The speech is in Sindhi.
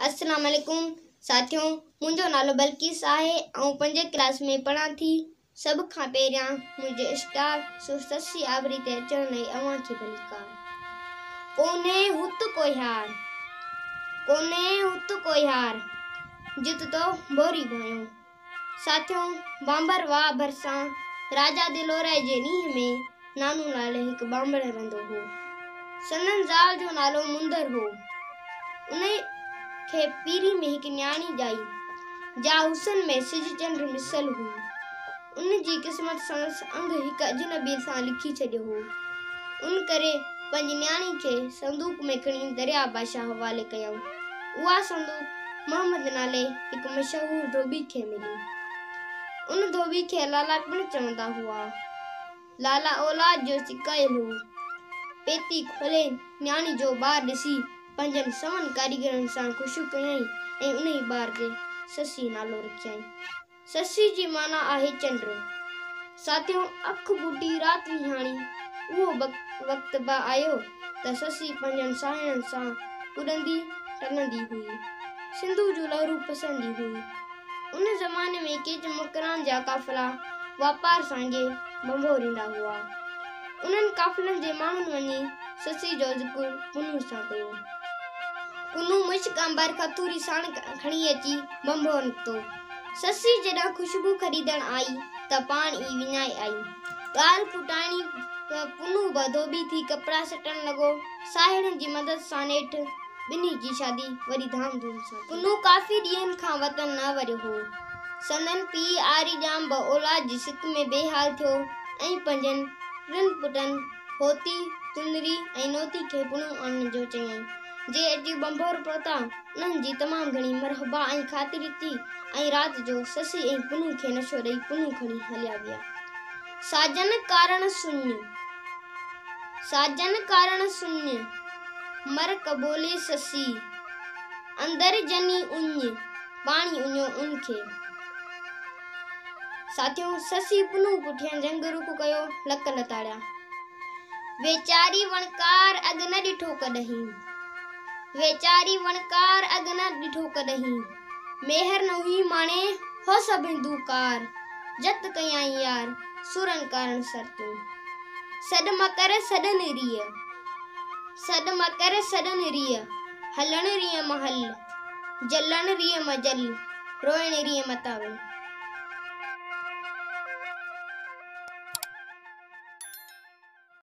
السلام عليڪم ساٿيو منهنجو نالو بلقيس آهي آئون پنجين ڪلاس ۾ پڙهان ٿي سڀ کان پهريان منهنجي اسٽار سو سسي آبري تي اچڻ لاء اوهان کي ڀليڪار ڪونهي هت ڪوهيار ڪونهي هت ڪوهيار جت تو ڀوري ڀانيو ساٿيو بانبر واهه ڀرسان راجا دلوراء جي ڏينهن ۾ نانو نالي هڪ ٻانڀڻ رهندو هو. سندن زال جو نالو مندر هو. انهيء کي پيري ۾ هڪ نياڻي ڄائي، جا حسن ۾ سج چنڊ مثل هئي. ان جي قسمت سندس انگ هڪ اجنبيء سان لکي ڇڏيو هو. ان ڪري پنهنجي نياڻي کي صندوق ۾ کڻي درياء بادشاهه حوالي ڪيائون. اها صندوق محمد نالي هڪ مشهور ڌوٻي کي ملي. ان ڌوٻي کي لالا پڻ چوندا هئا. لالا اولاد جو سڪايل هو. پيتي کولي نياڻي جو ٻار ڏسي پنهنجن سون ڪاريگرن سان خوش ڪيائين ۽ انهي ٻار تي سسي نالو رکيائين. سسي جي معنيٰ آهي چنڊ. ساٿيو اک ٻوٽي رات وهاڻي اهو وقت به آيو ته سسي پنهنجن ساهيڙن سان ڪڏندي ٽلندي هئي. سنڌوء جون لهرون پسندي هئي. ان زماني ۾ ڪيچ مڪران جا قافلا واپار سانگي ڀنڀور ايندا هئا. انهن قافلن جي ماڻهن وڃي سسي جو ذڪر پنهون سان ڪيو. پنهون مشڪ عنبر کٿوري ساڻ کڻي اچي ڀنڀور نڪتو. سسي جڏهن خوشبو خريدڻ آئي ته پاڻ ئي وڃائي آئي. ڳالهه کٽائڻي ته پنهون به ڌوٻي ٿي ڪپڙا سٽڻ لڳو. ساهيڙين جي مدد سان نيٺ ٻنهي جي شادي وڏي ڌام ڌوم سان ٿي. پنهون ڪافي ڏينهن کان وطن نه وريو هو. سندن پيء آري ڄام به اولاد جي سڪ ۾ بي حال ٿيو ۽ پنهنجن ٽن پٽن هوتي، تنري ۽ نوتي کي پنهون آڻڻ جو چيائين. جي اچي ڀنڀور پهتا، انهن جي تمام گهڻي مرحبا ۽ خاطري ٿي ۽ رات جو سسئي ۽ پنهون کي نشو ڏئي پنهون کڻي هليا ويا. ساجن ڪارڻ سڃ، ساجن ڪارڻ سڃ، مر قبولي سسئي، اندر جني اڃ، پاڻي اڃيو ان کي. ساٿيو سسئي پنهون پٺيان جهنگ رخ ڪيو، لڪ لتاڙيا. ويچاري وڻڪار اڳ نه ڏٺو ڪڏهين. ويچاري وڻڪار اڳ نه ڏٺو ڪڏهين. ميهر نه هئي ماڻي، هو سڀ هندو ڪار. جت ڪيائين يار، سورن ڪارڻ سرتيون. سڏ م ڪر سڏن ريء. سڏ م ڪر سڏن ريء. هلڻ ريء م هل. جلڻ ريء م جل. روئڻ ريء م تاول.